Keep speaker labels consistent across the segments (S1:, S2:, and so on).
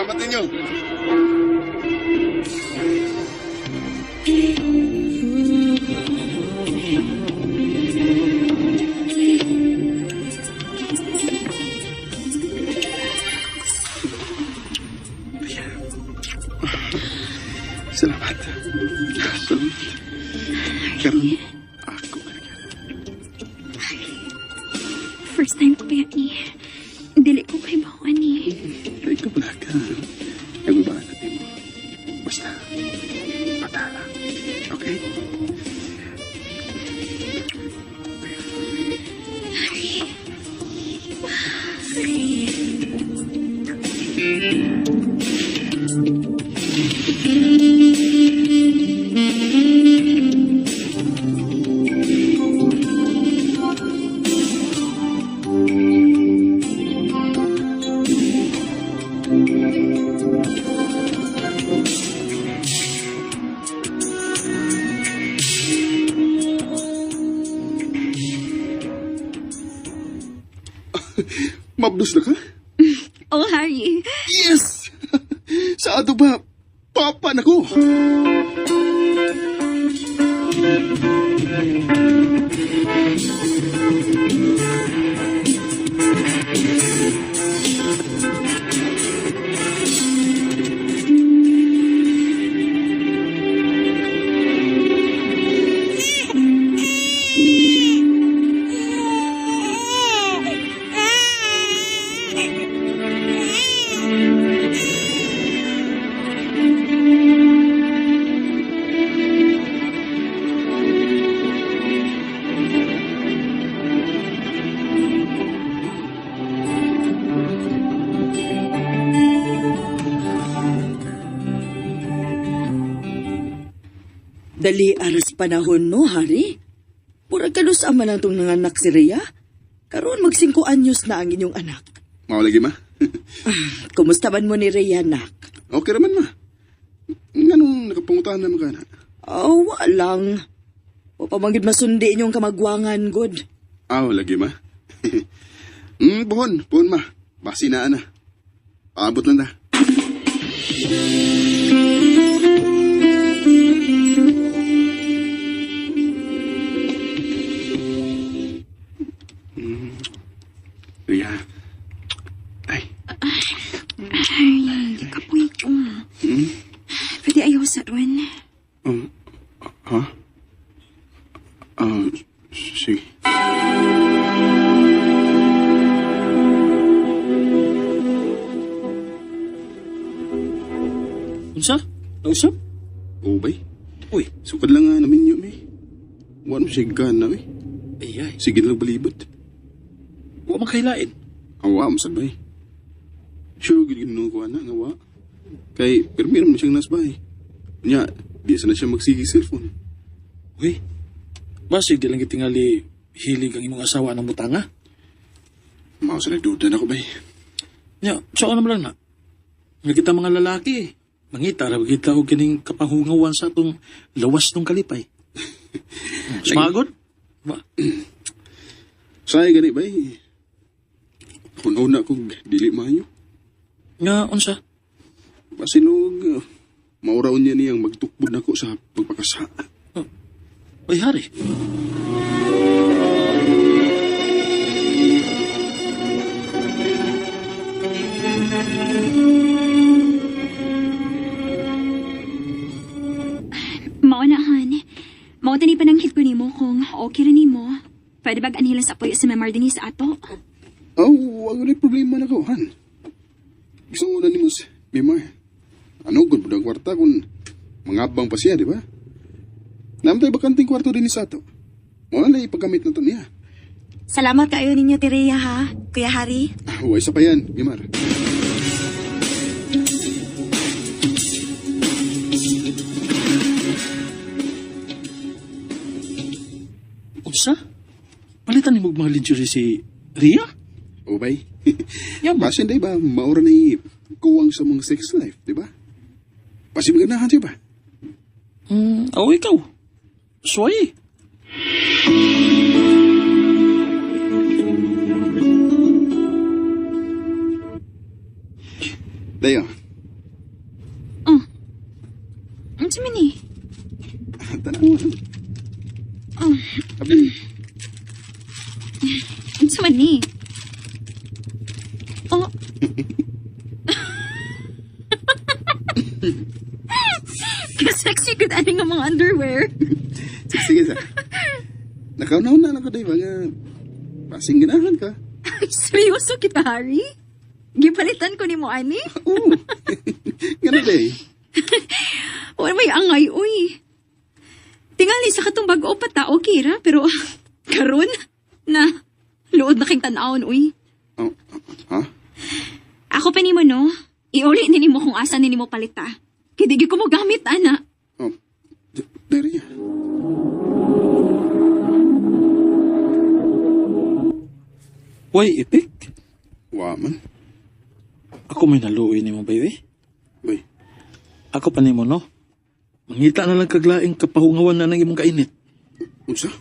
S1: Salamat ninyo. Salamat. Salamat. Karon ako ka na.
S2: First time ko pa yan eh. Dili ko kay bawan eh.
S1: Ay, ka pala ka. Nagbabahan natin mo. Basta, patala. Okay? Mabdos na ka?
S2: Oh, Harry.
S1: Yes! Sa ato ba? Papa na ko!
S3: Dali aras panahon no, Hari. Murag kanus ama lang tong nanganak si Rhea. Karon mag 5 anyos na ang inyong anak.
S1: Mao lagi ma?
S3: Kumusta man mo ni Rhea, nak?
S1: Okay raman ma. Nganong nakapangutahan naman ka na?
S3: Oh, walang. O pamanggid masundi inyong kamagwangan, good.
S1: Aw, lagi ma. Buhon, buhon ma. Basi na ana. Paabot lang na. Ria. Ay,
S2: Harry, kapoy ko. Pwede ayaw sa ron.
S1: Ha? Ah, sige.
S4: Unsa? Nausap?
S1: Oo, bay.
S4: Uy,
S1: Sukad lang nga namin yun, eh. Wala mo siya gana, eh.
S4: ay ay.
S1: Sige na lang balibot.
S4: Wa man kailain.
S1: Awa, masad bay. Sure, gid gid ko ana nga wa. Kay pirmi naman siyang nasbay. Nya, di sana siya magsigi cellphone.
S4: Uy. Basig di lang gitingali hilig ang imong asawa ng butanga.
S1: Mao sa nagduda na ko bay.
S4: Nya, sa naman lang na. Nga kita mga lalaki, mangita ra kita og kining kapanghungawan sa atong lawas nung kalipay. Smagod? Ba,
S1: Say gani bay. Kuno na kog dili maayo.
S4: nga unsa?
S1: Basinog mauraon niya niyang magtukbod nako sa pagpakasa.
S4: Uy, hari.
S2: Mao na, han. Mao tani pananghit ko nimo kung okay ra nimo. Pwede bag anhila sa apoy sa Memar Denise ato?
S1: Oh, wag na problema nako han. Gusto ko na nimo si Mimar. Ano gud ang kwarta kung mangabang pa siya, di ba? Namtay bakanting kwarto din sa ato. Mo na ipagamit na to niya.
S5: Salamat kayo ninyo, Tireya, ha? Kuya Harry?
S1: Ah, Huwag isa pa yan, Mimar.
S4: Unsa? Palitan nimo og mga lingerie si Ria?
S1: O bay.
S4: Ya ba?
S1: Basin day ba, maura na kuwang sa mga sex life, di ba? Basin maganahan siya ba?
S4: Aw ikaw. Suway.
S1: Dayo,
S2: Ka-sexy gud ani nga mga underwear.
S1: Sige sa. Nakaunaw na lang ko, Dave, nga pasing ganahan ka.
S2: Ay, seryoso kita, Harry? Gipalitan ko nimo ani?
S1: Oo. Ganun, day.
S2: Wala may angay, uy. Tingali sa katong bag-o pa ta, okay ra, pero karon na luod na king tan-awon, uy.
S1: Oh, ha?
S2: Ako pa nimo no. Iuli ni nimo kung asa ni nimo palita. Kay di gyud ko mo gamit ana.
S1: Oh, Derya.
S4: Way, ipik.
S1: Wa man.
S4: Ako may naluoy nimo bayo eh.
S1: Bay,
S4: Ako pa nimo no. Mangita na lang kaglaing kapahungawan na ng imong kainit.
S1: unsa?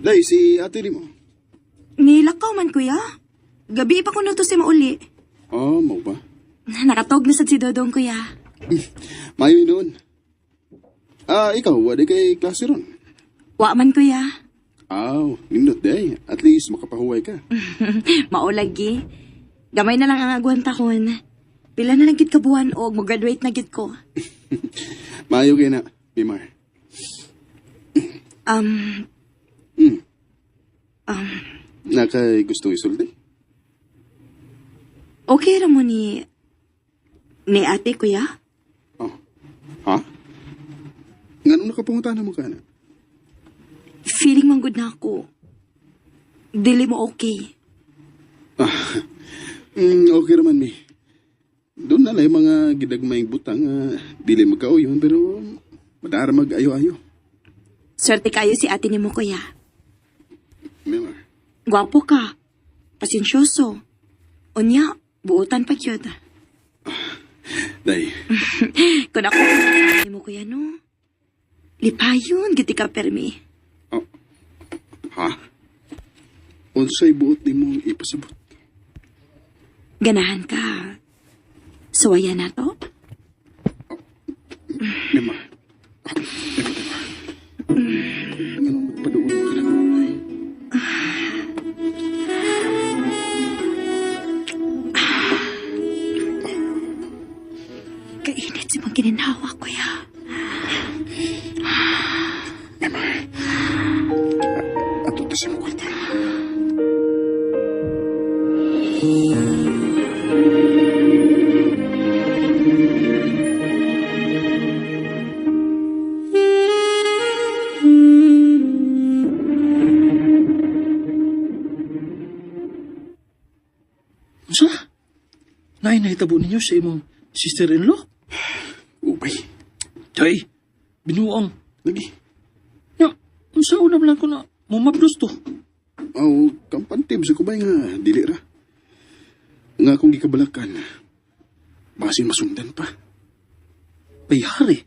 S1: Day, si ate ni mo.
S5: Nilakaw man, kuya. Gabi pa ko na to si mauli.
S1: Oh, mau ba?
S5: Nakatog na sad si Dodong, kuya.
S1: Mayo noon. Ah, ikaw, wala kay klase ron.
S5: Wa man, kuya.
S1: Aw, nindot day. At least makapahuway ka.
S5: Maulagi. Gamay na lang ang agwanta kon. Pila na lang gid ka buwan og mo-graduate na gid ko.
S1: Mayo kay na, Mimar. Nakay gustong isulti?
S5: Okay ra mo ni ate, kuya?
S1: Oh. Ha? Nganong nakapangutan mo ka na?
S5: Feeling man good na ako. Dili mo okay.
S1: Okay raman mi. Doon na lang yung mga gidagmayng butang, dili magkauyon pero madara mag-ayo-ayo.
S5: Swerte kayo si ate nimo, kuya.
S1: Mimar.
S5: Gwapo ka. Pasensyoso. Unya, buutan pa gyud.
S1: Day,
S5: Kun ako nimo kuya no. Lipayon gid ka permi.
S1: Oh. Ha? Unsay buot nimong ipasabot?
S5: Ganahan ka. Suwaya na to.
S1: Mimar. Ah, teka, teka. Nganong magpaduol ka na ko, day?
S5: Kainit si mong gininawa, kuya.
S1: Ato ta sa imong kwarto.
S4: Unsa? Naay nahitabo ninyo sa imong sister-in-law?
S1: Ubay.
S4: Day, binuang.
S1: Lagi.
S4: Ya, unsa una man lang ko na mumabdos to.
S1: Aw, kampante sa kubay nga dili ra. Nga akong gikabalakan. Basin masundan pa.
S4: Bayhari.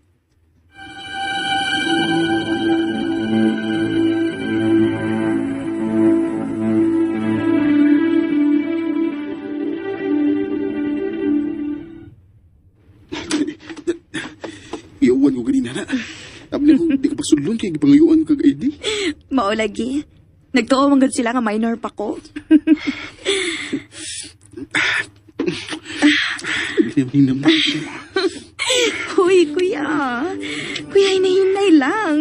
S1: Iuwan ko ganina na. Tapos ko, di ko pasudlon kay gipangayuan kag ID.
S5: Maulagi. Nagtuo man gud sila nga minor pa ko.
S1: Ginaw na.
S5: Huy, kuya. Kuya, hinahinay lang.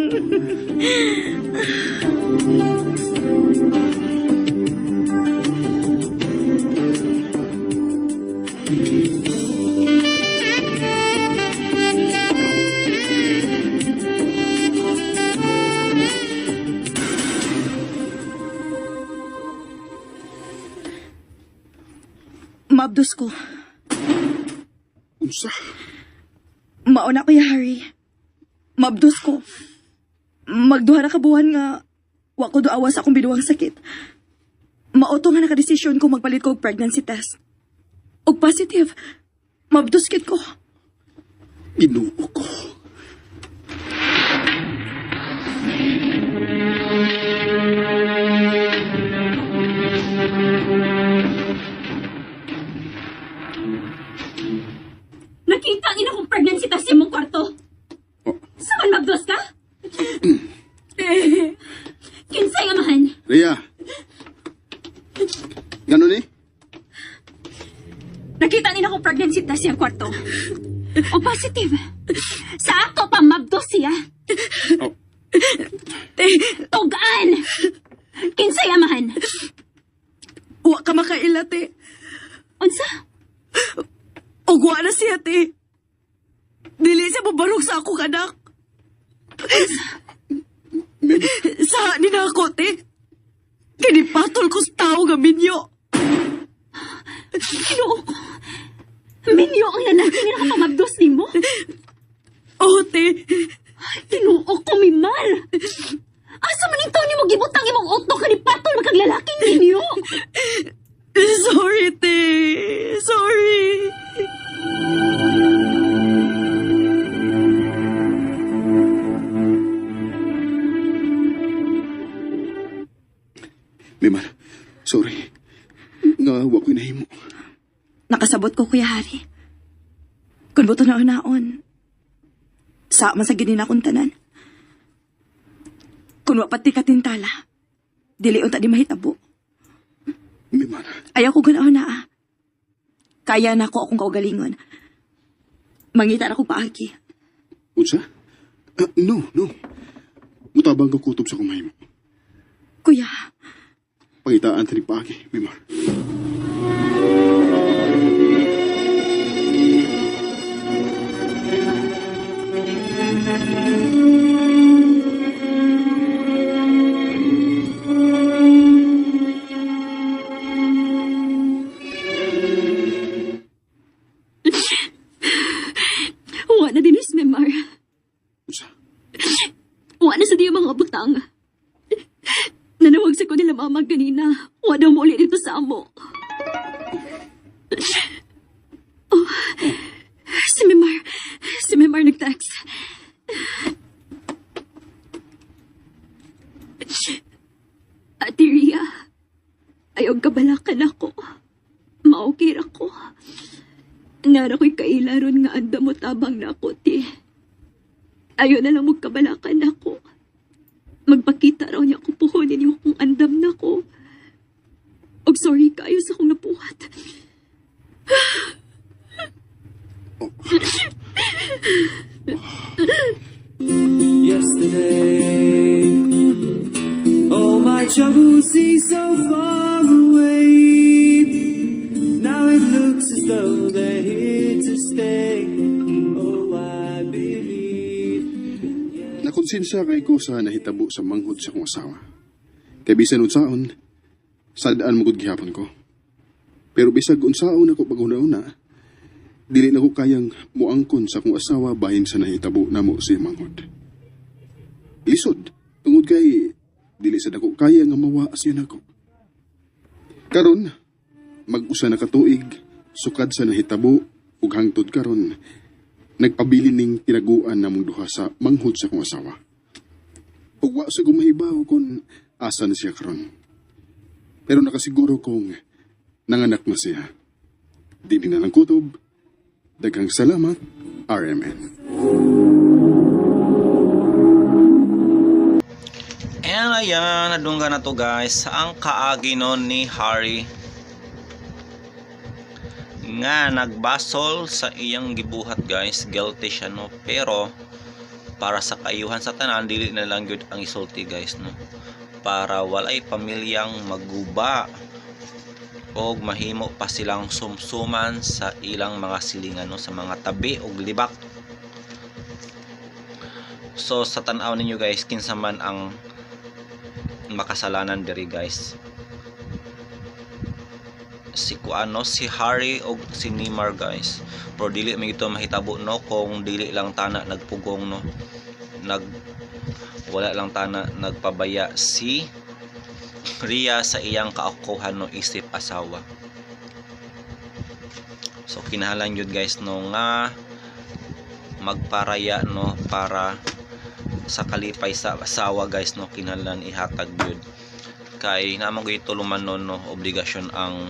S5: Mabdos ko.
S1: Unsa?
S3: Mauna, Kuya Harry. Mabdos ko. Magduha na ka buwan nga wa ko duawa sa akong binuang sakit. Mauto nga nakadesisyon ko magpalit ko og pregnancy test. Og positive. Mabdos kit ko.
S1: Ginoo ko.
S2: Nakita ang ina kong pregnancy test sa imong kwarto.
S1: Oh.
S2: Sa man mabdos ka? Kinsay amahan?
S1: Rhea! Ganun eh?
S2: Nakita nila kong pregnancy test siyang kwarto. O positive. Sa ato pa mabdos siya.
S1: Oh.
S2: Tugaan! Kinsay amahan?
S3: Wa ka makaila, te.
S2: Unsa?
S3: Ug wa na siya, te. Dili siya mubarog sa akong anak.
S1: Mem,
S3: Sa ni na ako, te. Kinipatol ko sa tao nga minyo.
S2: Ginoo ko. Minyo ang lalaki nga nakapamabdos nimo.
S3: Oh, te.
S2: Ginoo ko, Mimar. Asa man ito nimo gibutang imong utok kani patol magkag lalaking minyo?
S3: Sorry, te. Sorry.
S1: Mimar, sorry. Nga, wa ko'y nahimo.
S3: Nakasabot ko, Kuya Harry. Kung buto na unaon, sa man sa ginin akong tanan. Kung wa pati katintala, dili unta di mahitabo.
S1: Mimar,
S3: Ayaw ko ganaon na ah. Kaya na ako akong kaugalingon. Mangita na akong paagi.
S1: unsa? Ah, no, no. Mutabang ka kutob sa kumahimo.
S3: Kuya,
S1: Pangitaan ta ni paagi, Mimar.
S2: Wa na dinis, Mimar.
S1: Unsa?
S2: Wa na sa diya mga butang. Nanawag sa ko nila mama ganina. Wa daw mo ulit dito sa amo. Oh, si Mimar. Si Mimar nag-text. Ate Ria, ayaw kabalakan ako. Maukir ako. Nara ko'y kailaron nga anda mo tabang na ako, ti. Ayaw na lang magkabalakan ako. Magpakita raw niya kung puhunin niyo kung andam na ko. Og sorry kayo sa kong napuhat.
S6: Yesterday. All my troubles seem so far away. Now it looks as though they're here to stay. Oh, I believe.
S1: Nakonsensya kay ko sa nahitabo sa manghod sa kong asawa. Kay bisan unsaon, sadaan mo gud gihapon ko. Pero bisag unsaon ako paghuna-una, dili na ko kayang muangkon sa akong asawa bahin sa nahitabo namo si manghod. Lisod, tungod kay dili sa dako kaya nga mawa siya nako. Karon, mag-usa na katuig, sukad sa nahitabo ug hangtod karon, nagpabilin ning tinaguan namong duha sa manghod sa akong asawa. Ug wa sa gumahibaw kung asa na siya karon. Pero nakasiguro kong nanganak na siya. Dili na lang kutob. Daghang salamat, RMN.
S7: And ayan, nadungga na to guys ang kaagi nun ni Harry nga nagbasol sa iyang gibuhat guys. Guilty siya no, pero para sa kaayuhan sa tanan dili na lang gyud ang isulti guys no, para walay pamilyang maguba og mahimo pa silang sumsuman sa ilang mga silingan no, sa mga tabi og libak. So sa tan-aw ninyo guys, kinsa man ang makasalanan diri guys, si kuano, si Harry og si Neymar guys. Pero dili may ito mahitabo no kung dili lang tana nagpugong no, nag wala lang tana nagpabaya si Ria sa iyang kaakuhan no isip asawa. So kinahanglan yun guys no nga magparaya no para sa kalipay sa asawa guys no, kinahanglan ihatag yun. Kay naa man gyud tulumanon no, obligasyon ang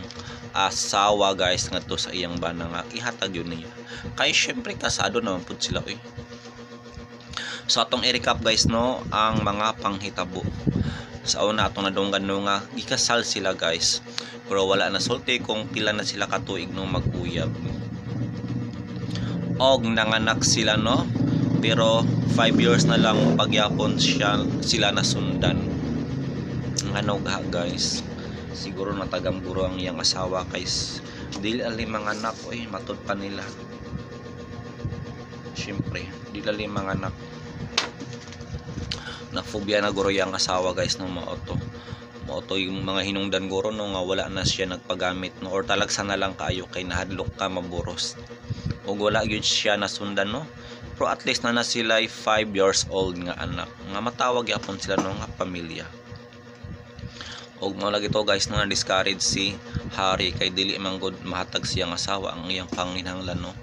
S7: asawa, guys, ngadto sa iyang bana nga ihatag yun niya. Kay syempre kasado naman pud sila oy. So atong i-recap, guys, no, ang mga panghitabo. Sa una, atong nadunggan no nga gikasal sila, guys. Pero wala na sulti kung pila na sila katuig no mag-uyab. Og nanganak sila no, pero 5 years na lang pagyapon siya sila nasundan. Ngano ga, guys? Siguro natagam guro ang iyang asawa kay dili ali mga anak oy, matud pa nila. Syempre, dili ali mga anak. Nafobia na guro yung asawa, guys, no. Mao to yung mga hinungdan guro no nga wala na siya nagpagamit no, or talagsa na lang kaayo kay nahadlok ka maburos. Ug wala gyud siya nasundan no, pero at least na na sila 5 years old nga anak nga matawag gyapon sila no nga pamilya. Ug mao lagi to, guys, no, na discourage si Harry kay dili man gud mahatag siyang asawa ang iyang panginahanglan no,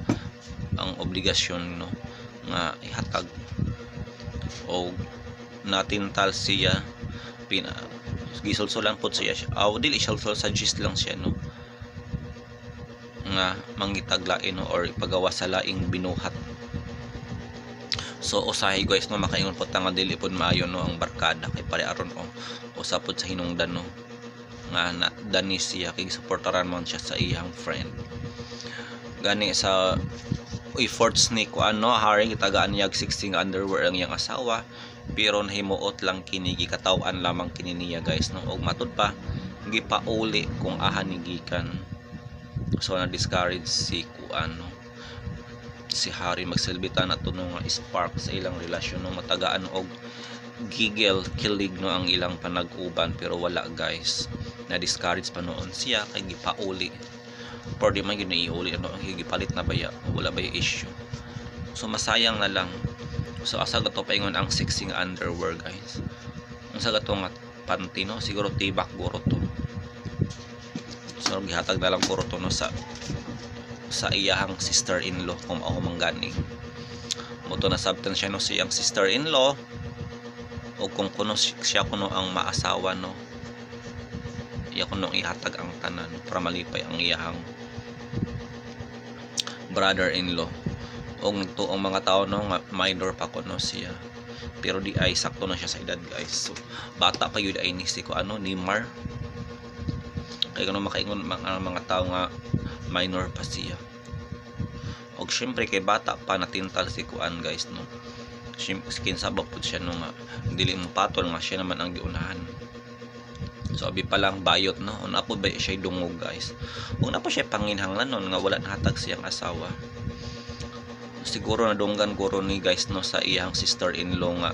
S7: ang obligasyon no nga ihatag. Og natintal siya, pina gisulsulan pod siya. Aw, dili sulsul, suggest lang siya no nga mangitag lain no, or ipagawa sa laing binuhat. So usahay, guys, no, makaingon pod ta nga dili pod maayo no ang barkada kay pare aron o usa pod sa hinungdan no nga na dani siya kay suportaran man siya sa iyang friend. Gani sa efforts ni kuan no Harry, gitagaan niya og 16 nga underwear ang iyang asawa, pero nahimuot lang kini, gikataw-an lamang kini niya, guys, no. Og matud pa gipauli kung aha ni gikan. So na discourage si kuan no, si Harry. Magsilbi ta na to no nga spark sa ilang relasyon no, matagaan og giggle, kilig no ang ilang panag-uban, pero wala, guys, na discourage pa noon siya kay gipauli. Pero di man gyud naiuli ano, ang gipalit na baya, wala ba yung issue. So masayang na lang. So asa gato paingon ang sexy nga underwear, guys? Ang sa gato nga panty no, siguro tibak guro to. So gihatag na lang guro to no sa iyahang sister-in-law kung ako manggani mo to. Nasabtan siya no sa iyang sister-in-law o kung kuno siya kuno ang maasawa no, iya kuno ihatag ang tanan para malipay ang iyahang brother-in-law. Og ang mga tao no nga minor pa kuno siya, pero di ay sakto na siya sa edad, guys. So bata pa yun ay ni si ko ano Neymar kay kuno makaingon mga tao nga minor pa siya. Og syempre kay bata pa, natintal si kuan, guys, no. Siyempre kinsa ba pud siya no nga dili mo patol nga siya naman ang giunahan? So abi pa lang bayot no, una po ba siya dungog, guys, ug na po siya panginhanglan nun nga wala nahatag siyang asawa. Siguro nadunggan guro ni, guys, no, sa iyang sister-in-law nga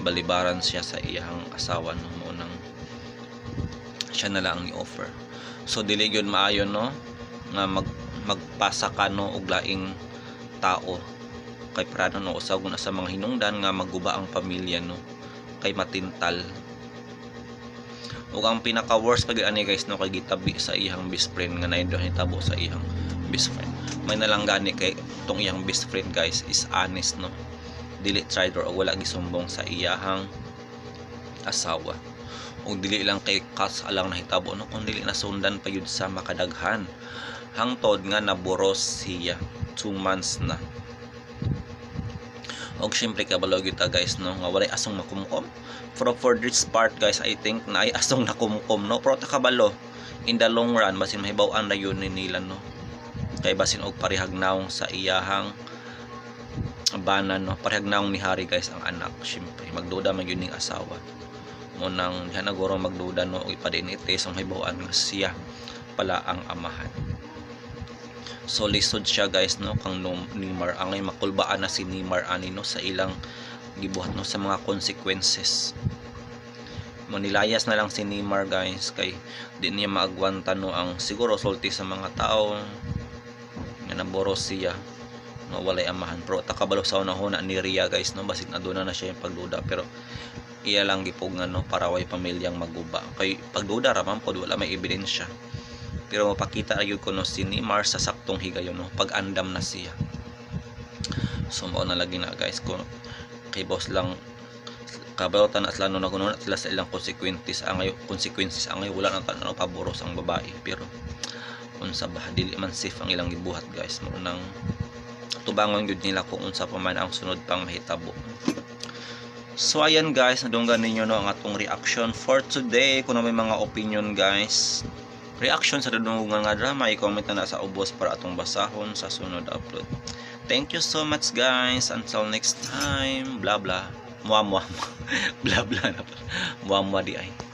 S7: balibaran siya sa iyang asawa no, mo nang siya na lang ang i-offer. So dili gyud maayo no nga magpasa ka no og laing tao kay para no usab na sa mga hinungdan nga maguba ang pamilya no, kay matintal. Ug ang pinaka worst pag ani, guys, no, kay gitabi sa iyang best friend nga naay hitabo sa iyang best friend. May nalang gani kay tong iyang best friend, guys, is honest no, dili traitor o wala gisumbong sa iyahang asawa. Ug dili lang kay kas alang nahitabo no, kun dili nasundan pa yun sa makadaghan hangtod nga naburos siya 2 months na. Og syempre kabalo gyud ta, guys, no, nga walay asong makumkom. Pero for this part, guys, I think na ay asong nakumkom no, pero ta kabalo in the long run basin mahibaw-an na yun ni nila no, kay basin og parehag naong sa iyahang bana no, parehag naong ni Harry, guys, ang anak. Syempre magduda man yun ning asawa mo nang diha na guro magduda no, og ipa-DNA test ang mahibaw-an nga siya pala ang amahan. So lisod siya, guys, no, kang Neymar. Angay makulbaan na si Neymar ani no sa ilang gibuhat no, sa mga consequences mo. Nilayas na lang si Neymar, guys, kay di niya maagwanta no ang siguro sulti sa mga tao nga naboros siya no, walay amahan. Pero takabalo sa una ni Ria, guys, no, basin aduna na siya yung pagduda, pero iya lang gipugngan no para way pamilyang maguba, kay pagduda ra man pod, wala may ebidensya. Pero mapakita ayud kuno si Neymar sa saktong higayon no, pag andam na siya. So mao na lagi na, guys, ko kay boss lang. Kabalo ta na sila no, nagununa sila sa ilang consequences angay consequences angay wala na tan paboro sa ang babae, pero unsa ba, dili man safe ang ilang gibuhat, guys. Mao nang tubangon gyud nila kung unsa pa man ang sunod pang mahitabo. So ayan guys, nadunggan ninyo no ang atong reaction for today. Kung may mga opinion guys, reaction sa dadunggan nga drama, i-comment na sa ubos para atong basahon sa sunod upload. Thank you so much, guys. Until next time. Blah blah. Mua mua. Blah blah na pala. Mua mua di ay.